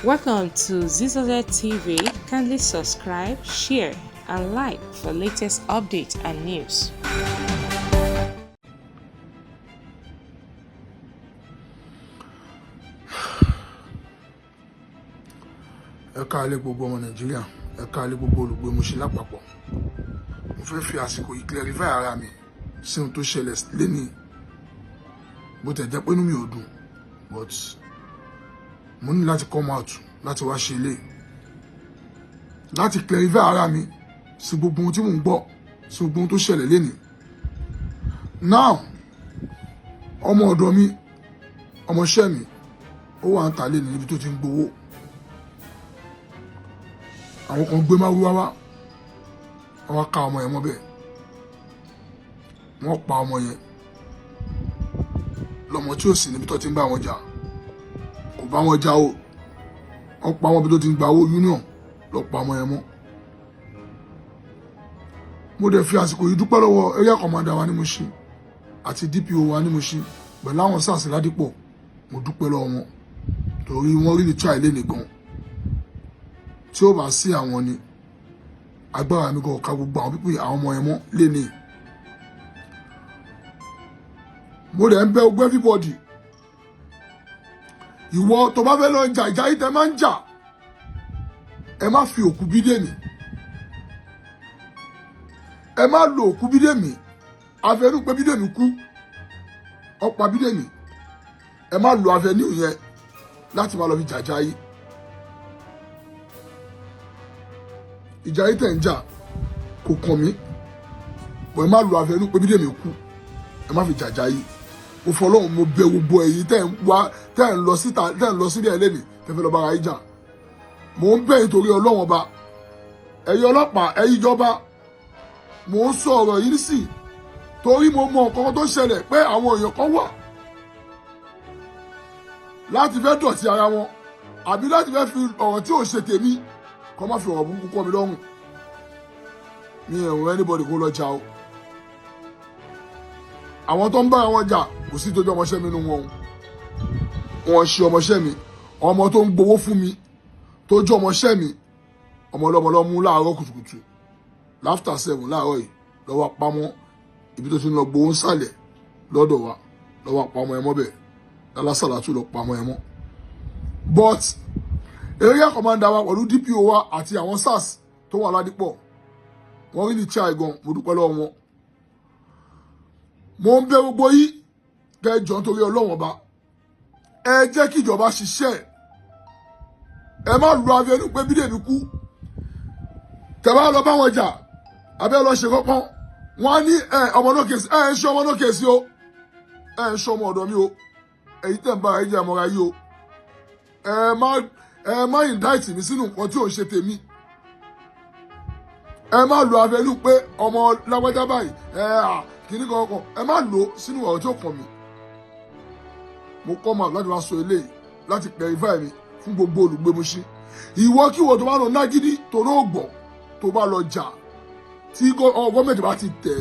Welcome to Zizoze TV. Kindly subscribe, share, and like for latest updates and news. Ẹ káalẹ́ gbogbo ọmọ Nàìjíríà, ẹ káalẹ́ gbogbo olùgbé Mushin lápapọ̀. Mo fẹ́ fi àsìkò yìí clarify ara mi sí ohun tó ṣẹlẹ̀ lénìí. Bó tẹ̀ jẹ́ pé inú mi ò dùn, but mo ní láti come out láti wá ṣe ilé láti clarify ara mi sí gbogbo ohun tí mò ń gbọ́, sí gbogbo ohun tó ṣẹlẹ̀ lénìí. Now, ọmọ ọ̀dọ̀ mi, ọmọọṣẹ́ mi, ó wà ń ta lénìí níbi tó ti ń gbowó. Àwọn kan gbé márúwá wá, wọ́n ká ọmọ yẹn mọ́bẹ̀, wọ́n pa ọmọ yẹn lọ́mọ tí ò sí níbi tó ti ń bá wọn jà. Kò bá wọn jà o, wọ́n pa wọn bí tó ti ń gba owó union lọ pa ọmọ yẹn mọ́. Mo dẹ̀ fi àsìkò yìí dúpẹ́ lọ́wọ́ area commander wa ní Mushin àti DPO wa ní Mushin pẹ̀lú àwọn SARS Ládìpọ̀. Mo dúpẹ́ lọ́wọ́ wọn torí wọ́n rí ní try lé nìkan. Tí ó bá sí àwọn ni, agbára mi kò ká gbogbo àwọn pípé àwọn ọmọ yẹn mọ́ léni. Mo dẹ̀ ń bẹ̀ ogun everybody. Ìwọ tó bá fẹ́ lọ jà, ìjà yìí tẹ máa ń jà, ẹ má fi òkú Bídèmí, ẹ má lo òkú Bídèmí afẹnú pé Bídèmí kú, ọ̀pá Bídèmí. Ẹ má lo afẹnú yẹn láti má lọ fi jàjà yìí. Ìjà yìí tẹ̀ ń jà kò kàn mí bọ̀. Ẹ má lo afẹnú pé Bídèmí kú, ẹ má fi jàjà yìí. Mo fọlọ́run, mo bẹ̀ gbogbo ẹ̀yin tẹ́ ń wá, tẹ́ ń lọ síta, tẹ́ ń lọ sílẹ̀ ẹlẹ́nì, tẹ́ fẹ́ lọ bára yín jà. Mò ń bẹ̀ yín torí Ọlọ́run Ọba, ẹ̀yin ọlọ́pàá, ẹ̀yin ìjọba. Mò ń sọ ọ̀rọ̀ yìí sí torí mo mọ nǹkan tó ṣẹlẹ̀ pé àwọn èèyàn kan wà láti fẹ́ dọ̀tí ara wọn àbí láti fẹ́ fi ọ̀rọ̀ tí ò ṣe tèmi kọ́ má fi ọ̀rọ̀ burúkú kọ́ mi lọ́rùn. Mi ò rẹ́ anybody kó lọ jà o. Àwọn tó ń bá wọn jà, kò sí tó jẹ́ ọmọọṣẹ́ mi nínú wọn o. Wọn ṣe ọmọọṣẹ́ mi. Ọmọ tó ń gbowó fún mi tó jẹ́ ọmọọṣẹ́ mi, ọmọ ọlọ́mọ lọ mú láàárọ̀ kùtùkùtù, after 7 láàárọ̀ yìí, lọ́wọ́ pamọ́ ibi tó ti ń lọ gbowó ń sàlẹ̀ lọ́dọ̀ wa, lọ́wọ́ pamọ́ ẹ mọ́ bẹ́ẹ̀ lálásàlátù lọ pamọ́ ẹ mọ́. But area commander wa pẹ̀lú DPO wa àti àwọn SARS tó wà Ládìpọ̀, wọ́n rí ní try gan. Mo dúpẹ́ lọ́wọ́ wọn. Mo ń bẹ̀ gbogbo yìí kẹjọ nítorí Ọlọ́wọ́n Ọba, ẹ jẹ́ kí ìjọba ṣiṣẹ́. Ẹ má lu abẹnú pé Bídèmí kú. Tẹ̀bá lọ bá wọn jà abẹ́ lọ ṣe kọ́kọ́, wọ́n á ní ẹ ọmọ náà kèsì. Ẹ ń ṣe ọmọ náà kèsì o, ẹ ń ṣe ọmọ ọ̀dọ̀ mi o. Èyí tẹ̀ ń bá ẹ jẹ́ àmọ́ra yìí o. Ẹ má indict mi sínú nǹkan tí ò ń ṣe tèmi. Ẹ má lo abẹnú pé ọmọ lágbájá báyìí, ẹ à kìíní kankan. Ẹ má lò sínú ọ̀rọ̀ tí ó kàn mí. Mo kọ́ máa láti wá sọ eléyìí láti clarify mi fún gbogbo olùgbé Mushin. Ìwọ kí ìwọ tó bá lọ nágídí tó ló gbọ́, tó bá lọ jà, tí gọ́ọ̀mẹ̀ntì bá ti tẹ̀